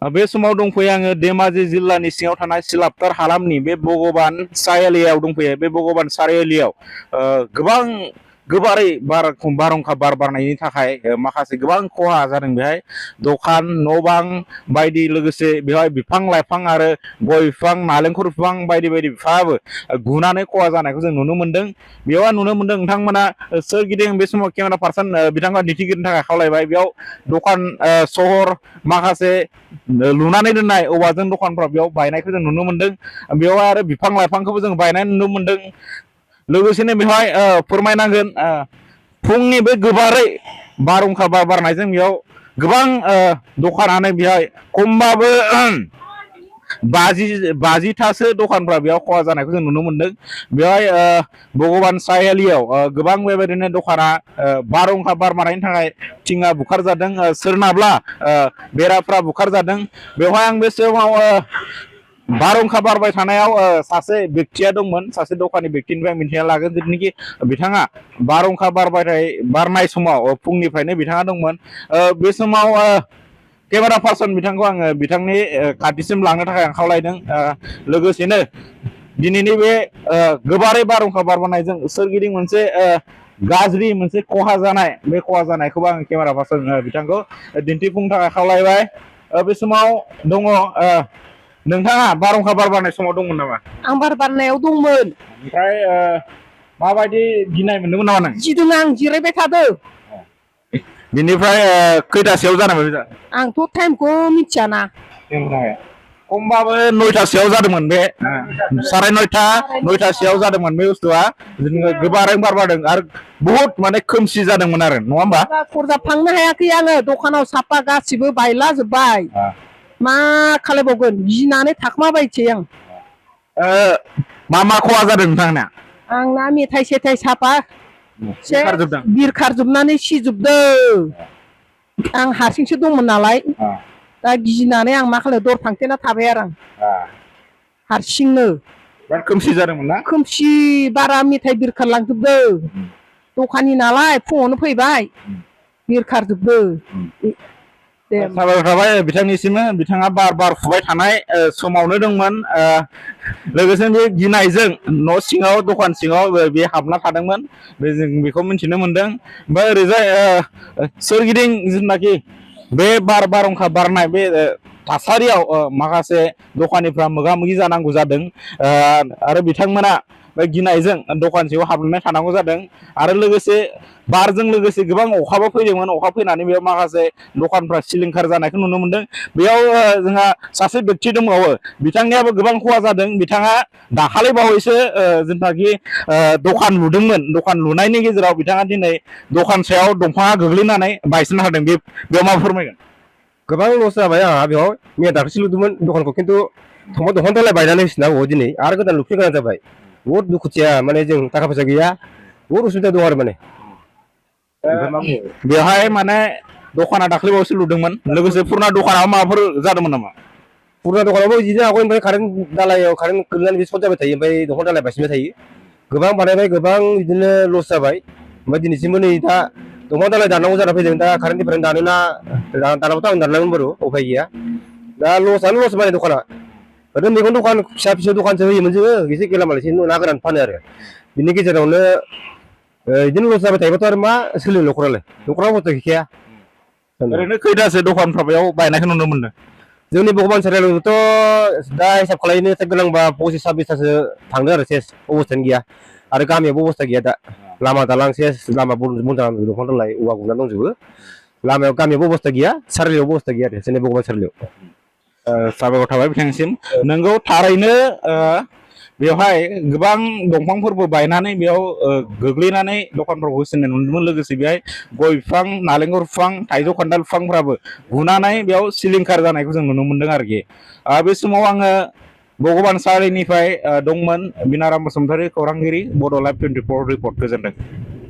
बे समाव दंफैयो आङो धेमाजि जिल्लानि सिङाव थानाय सिलापथार हालामनि बे भगबान सारिआलियाव दंफैयो। बे भगबान सारिआलियाव गोबां गोबारै बारहुंखा बार बारनायनि थाखाय माखासे गोबां खहा जादों। बेहाय दखान न' बां बायदि लोगोसे बेवहाय बिफां लाइफां आरो गय बिफां नालेंखर बिफां बायदि बायदि बिफाङाबो गुनानै खहा जानायखौ जों नुनो मोनदों। बेवहाय नुनो मोनदों नोंथांमोना सोरगिदिं बे समाव केमेरा पार्सन बिथांमोना दिन्थिगिरिनि थाखाय खावलायबाय। बेयाव दखान सहर माखासे लुनानै दोननाय औवाजों दखानफ्रा बेयाव बायनायखौ जों नुनो मोनदों। बेवहाय आरो बिफां लाइफांखौबो जों बायनाय नुनो मोनदों। लोगोसेनो बेवहाय फोरमायनांगोन फुंनि बे गोबारै बारहुंखा बार बारनायजों बेयाव गोबां दखानानो बेहाय खमबाबो 50थासो दखानफ्रा बेयाव खहा जानायखौ जों नुनो मोनदों। बेवहाय भगबान सारिआलियाव गोबां बेबायदिनो दखाना बारहुंखा बार बारनायनि थाखाय थिङा बुखार जादों। सोरनाब्ला बेराफ्रा बुखार जादों। बेवहाय आं बे समाव बारहुंखा बारबाय थानायाव सासे बेक्तिया दंमोन। सासे दखाननि बेक्तिनिफ्राय मिन्थिना लागोन जिथुनिखि बिथाङा बारहुंखा बारनाय समाव फुंनिफ्रायनो बिथाङा दंमोन। बे समाव केमेरा पार्सन बिथांखौ आङो बिथांनि खाथिसिम लांनो थाखाय आं खावलायदों। लोगोसेनो दिनैनि बे गोबारै बारहुंखा बारबोनायजों सोरगिदिं मोनसे गाज्रि मोनसे खहा जानाय बे खहा जानायखौबो आं केमेरा पार्सन बिथांखौ दिन्थिफुंनो थाखाय खावलायबाय। बे समाव दङ नोंथाङा बारहुंखा बार बारनाय समाव दंमोन नामा? आं बार बारनायाव दंमोन। ओमफ्राय माबायदि गिनाय मोनदोंमोन नामा नों? गिदों, आं जिरायबाय थादों। बिनिफ्राय खैथासोआव जादोंमोन? आंथ' टाइमखौ मिथियाना। खमबाबो 9थासोआव जादोंमोन। बे 9:30 जादोंमोन बे बुस्थुआ। गोबारै बार बारदों आरो बुहुत माने खोमसि जादोंमोन आरो नङा होमबा? खरजा फांनो हायाखै आङो। दखानाव साफा गासिबो बायला जोब्बाय। मा खालायबावगोन गिनानै थाखोमाबायसै आं। मा मा खहा जादों नोंथांना? आंना मेथाइ सेथाइ साफा बिरखारजोबनानै सिजोबदों। आं हारसिंसो दंमोन नालाय दा गिनानै आं मा खालामो दर फांथेना थाबाय आरो आं हारसिंनो। खोमसि जादोंमोन ना? खोमसि बारा मेथाइ बिरखारलांजोबदों। दखाननि नालाय फुङावनो फैबाय बिरखारजोबदों। साबायखर थाबाय बिथांनिसिम। बिथाङा बार बारफुबाय थानाय समावनो दंमोन। लोगोसे बे गिनायजों न' सिङाव दखान सिङाव बे हाबना थादोंमोन। जों बेखौ मिन्थिनो मोनदों। ओमफ्राय ओरैजाय सोरगिदिं जिथुनाखि बे बारहुंखा बारनाय बे थासारियाव माखासे दखानिफ्रा मोगा मोगि जानांगौ जादों। आरो बिथांमोना बे गिनायजों दखान सिङाव हाबनानै थानांगौ जादों। आरो लोगोसे बारजों लोगोसे गोबां अखाबो फैदोंमोन। अखा फैनानै बेयाव माखासे दखानफ्रा सिलिंखार जानायखौ नुनो मोनदों। बेयाव जोंहा सासे बेक्ति दंबावो। बिथांनियाबो गोबां खहा जादों। बिथाङा दाखालि बावैसो जिथुनाखि दखान लुदोंमोन। दखान लुनायनि गेजेराव बिथाङा दिनै दखान सायाव दंफाङा गोग्लैनानै बायसिनना होदों। बेयाव मा फोरमायगोन? गोबां लस जाबाय आंहा बेयाव। मैया दाख्लैसो लुदोंमोन दखानखौ, खिन्थु दखान दालाय बायनानै होफिननांगौ दिनै आरो गोदान लुफिननो गोनां जाबाय। बुहुद दुखुथिया माने जों थाखा फैसा गैया, बुहुद उसुबिदा दं आरो माने। बेवहाय माने दखाना दाख्लै बावैसो लुदोंमोन। लोगोसे पुराना दखानाव माबाफोर जादोंमोन नामा? पुराना दखानावबो बिदिनो आगोलनिफ्राय कारेन्ट दालायाव कारेन्ट गोलैनानै बे सर्ट जाबाय थायो। ओमफ्राय दंफां दालाय बायसिनबाय थायो। गोबां बानायबाय, गोबां बिदिनो लस जाबाय। ओमफ्राय दिनैसिमबो नै दा दंफां दालाय दाननांगौ जाना फैदों। दा कारेन्टनिफ्राय दानोना दानाबाथ' आं दाननांगोन बारु उफाय गैया। दा लसआनो लस माने दखाना। ओरैनो मैगं दखान फिसा फिसौ दखानसो होयोमोन जोङो। एसे गेलामाल एसे ना गोरान फानो आरो बिनि गेजेरावनो बिदिनो लस जाबाय थायोबाथ' आरो मा सोलिनो न'खरालाय। न'खराव अबस्था गैखाया। ओरैनो खैथासो दखानफ्रा बेयाव बायनायखौ नुनो मोनदों? जोंनि भगबान सारिआलियावथ' दा हिसाब खालामनो गोनांबा 25-26थासो थांदों आरो सेस अबस्थायानो गैया। आरो गामियावबो अबस्था गैया दा। लामा दालां सेस, लामा बन्द जानानै दंफां दालाय औवा गुनानै दंजोबो। लामायाव गामियावबो अबस्था गैया, सारिआलियावबो अबस्था गैया आरो जोंनि भगबान सारिआलियाव। साबायखर थाबाय बिथांनिसिम। नोंगौ थारैनो बेवहाय गोबां दंफांफोरबो बायनानै बेयाव गोग्लैनानै दखानफोरखौ होसिननाय नुदोंमोन। लोगोसे बेहाय गय बिफां नालेंखर बिफां थाइजौ खान्थाल बिफांफ्राबो गुनानै बेयाव सिलिंखार जानायखौ जों नुनो मोनदों आरोखि। बे समाव आङो भगबान सारिनिफ्राय दंमोन बिनाराम बसुमतारी, खौरांगिरि, बड' लाइभ 24 रिपर्ट। गोजोन्थों।